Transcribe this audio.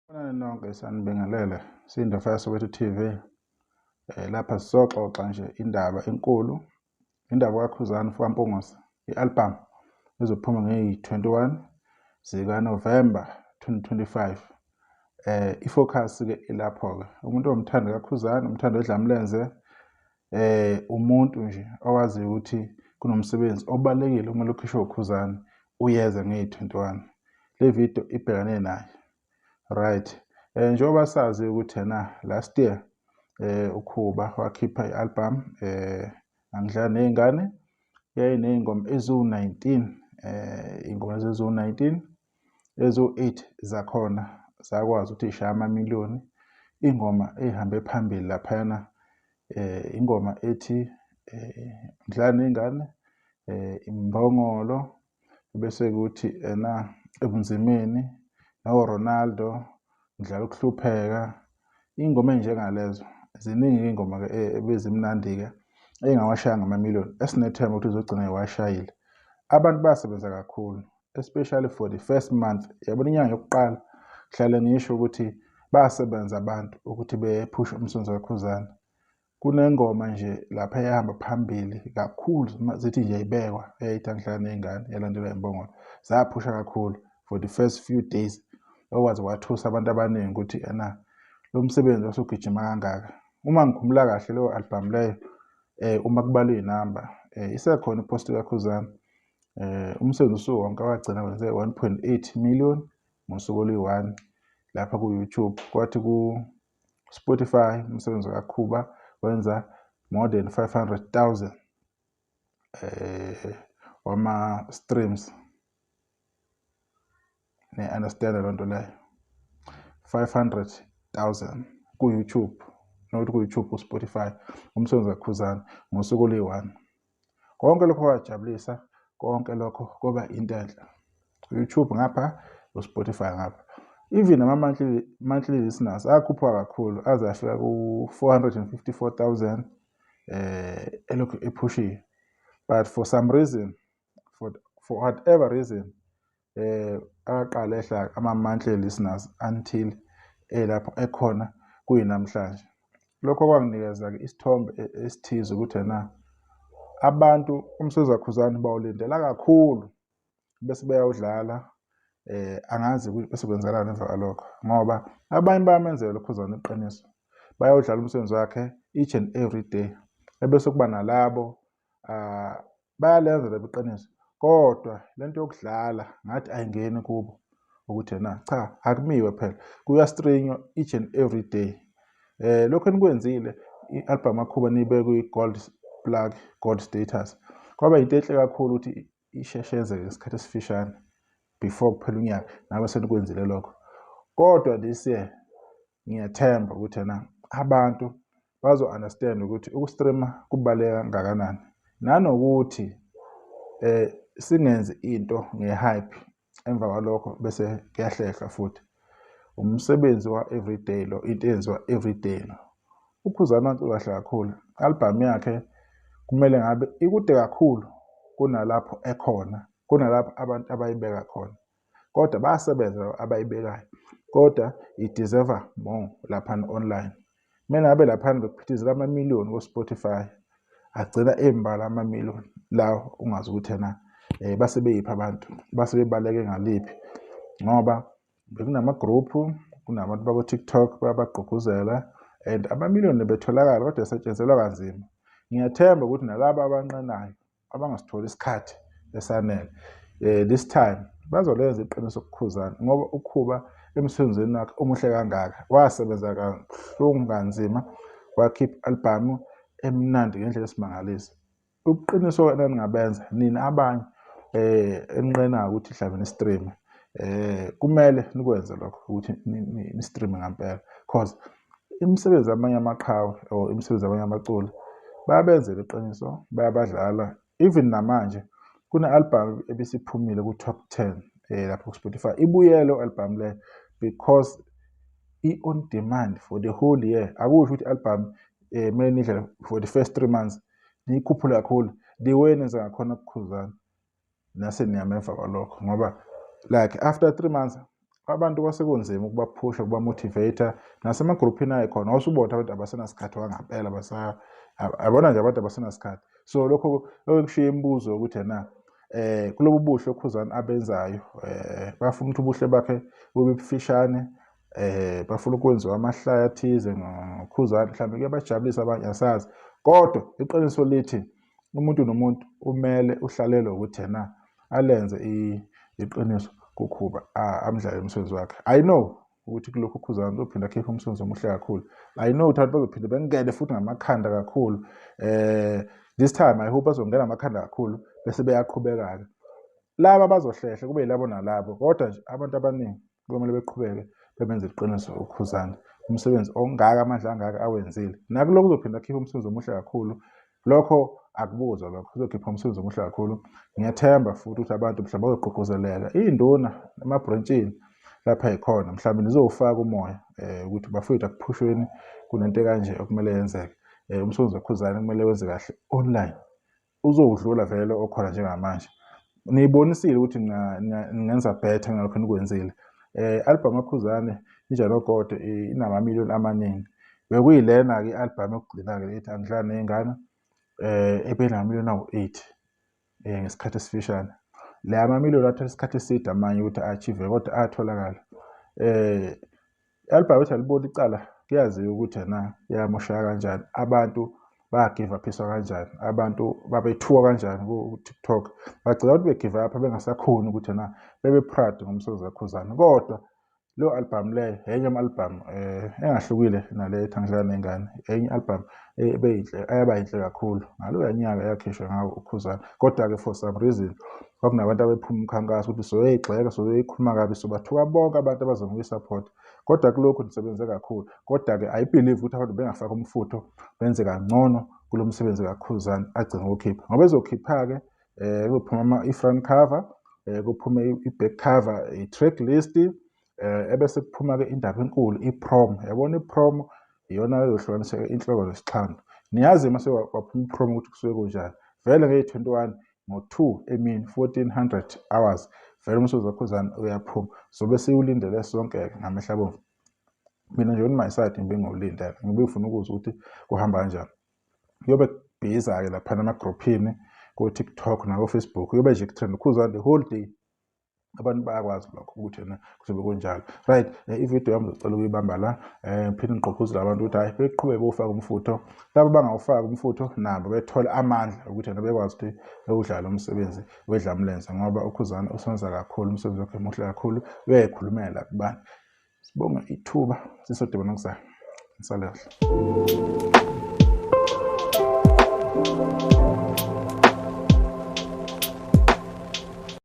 Sanibonani nonke, sanibingelele. Siyindofa Soweto TV. Lapha sizoxoxa nje indaba enkulu, indaba kaKhuzani kaMpungose, i-album ezophuma ngeyi-21 zikaNovemba 2025. I-focus-ke ilapho-ke. Umuntu owumthandi kaKhuzani, umthandi weDlamlenze, umuntu nje owaziyo ukuthi kunomsebenzi obalulekile okumele ukhishwe uKhuzani, uyeza ngeyi-21. Le video ibhekane naye. Right. Njengoba sazi ukuthi ena last year uKhuba wakhipha i-album Angidlali Ney'ngane, yayiney'ngoma eziwu-19, iy'ngoma eziwu-19, eziwu-8 zakhona zakwazi ukuthi y'shaye amamiliyoni. Ingoma eyihambe phambili laphayana ingoma ethi Ngidlala Ney'ngane, Imbongolo, bese kuthi ena Ebunzimeni, no-Ronaldo, Ngidlala Ukuhlupheka, iy'ngoma ey'njengalezo. Ziningi iy'ngoma-ke ebezimnandi-ke ey'ngawashayanga amamiliyoni, esinethemba ukuthi zizogcina yiwashayile. Abantu basebenza kakhulu, especially for the first month. Yabona inyanga yokuqala, ngihlale ngisho ukuthi basebenza abantu ukuthi bephushe umsebenzi kaKhuzani. Kunengoma nje lapha eyahamba phambili kakhulu, zithi nje ayibekwa, eyayithi Angidlali Ney'ngane, yalandelwa Imbongolo. Zaphusha kakhulu for the first few days, okwaze kwathusa abantu abaningi ukuthi ena lo msebenzi wasugijima kangaka. Uma ngikhumbula kahle leyo album leyo, uma kubalwa iy'namba, isekhona i-post kaKhuzani, umsebenzi usuwonke wagcina wenze 1.8 million ngosuku oluyi-1 lapha ku-YouTube. Kwathi ku-Spotify umsebenzi kaKhuba wenza more than 500,000 wama-streams. Niya-understand loo nto leyo? 500,000 ku-YouTube, not ku-YouTube, ku-Spotify, umsebenzi kaKhuzani ngosuku oluyi-1. Konke lokho kwajabulisa, konke lokho kwaba into enhle. YouTube ngapha, u-Spotify ngapha. Even ama-monthly listeners akhuphuka kakhulu aze afika ku-454,000 elokhu ephushiwe. But for some reason, for whatever reason, aqala ehla ama-monthly listeners until elapho ekhona kuyinamhlanje. Lokho kwanginikeza-ke isithombe esithize ukuthi ena abantu umsebenzi kaKhuzani bawulindela kakhulu bese beyawudlala, angazi bese kwenzakalani emva kwalokho, ngoba abanye bayamenzela uKhuzani iqiniso, bayawudlala umsebenzi wakhe each and every day, ebese kuba nalabo bayalenza lelo iqiniso, kodwa lento yokudlala ngathi ayingeni kubo ukuthi ena cha, akumiwe phela, kuya-stream-wa each and every day. Lokhu enikwenzile, i-album kaKhuba niyibeke kwi-gold plug, gold status, kwaba into enhle kakhulu ukuthi isheshe yenzeke ngesikhathi esifishane before kuphela unyaka, nabe senikwenzile lokho. Kodwa this year ngiyathemba ukuthi ena abantu bazo-understand ukuthi uku-stream-a kubaluleke kangakanani, nanokuthi singenzi into nge-hype, emva kwalokho bese kuyahlehla futhi. Umsebenzi wa-everyday lo, into eyenziwa everyday lo. UKhuzani wacula kahle kakhulu, i-album yakhe kumele ngabe ikude kakhulu kunalapho ekhona, kunalapho abantu abayibeka khona. Kodwa bayasebenza abayibekayo, kodwa i-deserve more laphana online. Kumele ngabe laphana bekuphithizela amamiliyoni ku-Spotify, agcina embalwa amamiliyoni la, ungazi ukuthi ena base beyiphi abantu, base bebaleke ngaliphi, ngoba bekunama-group, kunabantu bako-TikTok bayabagqugquzela and amamiliyoni betholakala, kodwa esetshenziselwa kanzima. Ngiyathemba ukuthi nalaba abanqenayo abangasitholi isikhathi esanele this time bazolenza iqiniso kuKhuzani, ngoba uKhuba emsebenzini wakhe omuhle kangaka wasebenza kabuhlungu kanzima, wakhipha i-album emnandi ngendlela esimangaliso. Ubuqiniso eningabenza nina abanye eninqenayo ukuthi mhlawumbe ni-stream, kumele nikwenze lokho ukuthi ni-stream ngampela, cause imisebenzi yamanye amaqhawe or imisebenzi yamanye amaculi bayabenzela iqiniso, bayabadlala. Even namanje kune-album ebisiphumile ku-top 10 lapho ku-Spotify, ibuyele leyo album leyo because i-on demand for the whole year. Akusho ukuthi i-album kumele nidlale for the first 3 months, niyikhuphule kakhulu the way nenza ngakhona kuKhuzani, nase niyama emva kwalokho, ngoba like after 3 months Abantu kwasekunzima ukubaphusha, ukubamotivate nasemagruphini ayikhona wawusubona abantu abasenasikhathi wangampela basa yabona nje abantu abasenasikhathi. So lokho okushiya imibuzo ukuthi na kulobu buhle oKhuzani abenzayo bafuna ukuthi ubuhle bakhe bube bufishane, bafuna ukwenziwa amahlaya athize ngoKhuzani, mhlawumbe kuyabajabulisa abanye, asazi. Kodwa iqiniso lithi umuntu nomuntu umele uhlalelwe ukuthi yena alenze iqiniso kuKhuba, amdlale umsebenzi wakhe. I know ukuthi kulokhu uKhuzani uzophinda akhiphe umsebenzi omuhle kakhulu. I know ukuthi abantu bazophinde bengene futhi ngamakhanda kakhulu. This time I hope bazongena ngamakhanda kakhulu bese beyaqhubeka-ke. Laba bazohlehla kube yilabo nalabo, kodwa nje abantu abaningi kumele beqhubeke bebenze iqiniso uKhuzani. Umsebenzi ongaka, amandla angaka awenzile. Nakulokhu uzophinda akhiphe umsebenzi omuhle kakhulu. Lokho akubuzwa lokho, uzokhipha umsebenzi omuhle kakhulu. Ngiyathemba futhi ukuthi abantu mhlawumbe bazogqugquzeleka. Iy'nduna emabhrentshini lapha yikhona mhlawumbe nizowufaka umoya ukuthi bafowethu akuphushweni kunento ekanje okumele yenzeke. Umsebenzi kaKhuzani kumele wenze kahle online. Uzowudlula vele okhona njengamanje. Niyibonisile ukuthi ningenza better ngalokho enikwenzile. Album kaKhuzani iNjalo inamamiliyoni amaningi. Bekuyilena-ke i-album yokugcina-ke ethi Angidlali Ney'ngane ebenamamiliyoni awu-8 ngesikhathi esifishane. La mamiliyoni athatha isikhathi eside amanye ukuthi a-achieve kodwa atholakala. I-album ethi Aliboni Icala kuyaziwa ukuthi ena yamosheka kanjani, abantu bagive up-iswa kanjani, abantu babethuka kanjani ku-TikTok, bagcina ukuthi begive up bengasakhoni ukuthi ena bebe proud ngomsebenzi kaKhuzani. Kodwa leyo album leyo enye ama-album engahlukile nale ethi Angidlali Ney'ngane, enye i-album ebeyinhle, ayaba yinhle kakhulu ngaloya nyaka eyakhishwa ngawo uKhuzani. Kodwa-ke for some reason kwakunabantu abephuma umkhankaso ukuthi soyoyigxeka, soyoyikhuluma kabi, sobathuka bonke abantu abazama ukuyi-support. Kodwa kulokhu nisebenze kakhulu. Kodwa-ke I believe ukuthi abantu bengafaka umfutho benze kangcono kulo msebenzi kaKhuzani agcine ukukhipha. Ngoba ezokhipha-ke kuzophuma i-front cover, kuphume i-back cover, i-track list, ebese kuphuma-ke indaba enkulu i-promo. Yabona i-promo iyona ezohlukanisa inhloko nesixhantu. Niyazi mase kwaphuma i-promo ukuthi kusuke kunjani. Vele ngeyi-21 ngo-2 emini 1400 hours vele umsebenzi kaKhuzani uyaphuma. Sobe siwulindele sonke-ke ngamehlo abomvu. Mina nje on my side ngibe ngiwulindele, ngibe ngifuna ukuzwa ukuthi kuhamba kanjani. Kuyobe kubhiza-ke laphana emagruphini ko-TikTok nako-Facebook, kuyobe nje kutrend uKhuzani the whole day. Abantu bayakwazi lokho ukuthi ena kuzobe kunjalo. Right, ividiyo yami ngizocela ukuyibamba la, ngiphinde ngigqugquzele abantu ukuthi hhayi beqhubeke bewufake umfutho. Laba abangawufaki umfutho nabo bethole amandla ukuthi ena bekwazi ukuthi bewudlale umsebenzi wedlamlenze, ngoba uKhuzani usenza kakhulu, umsebenzi wakhe muhle kakhulu, uyayikhulumela kubantu. Sibonge ithuba, sisodibana kuzayo. Nisale kahle.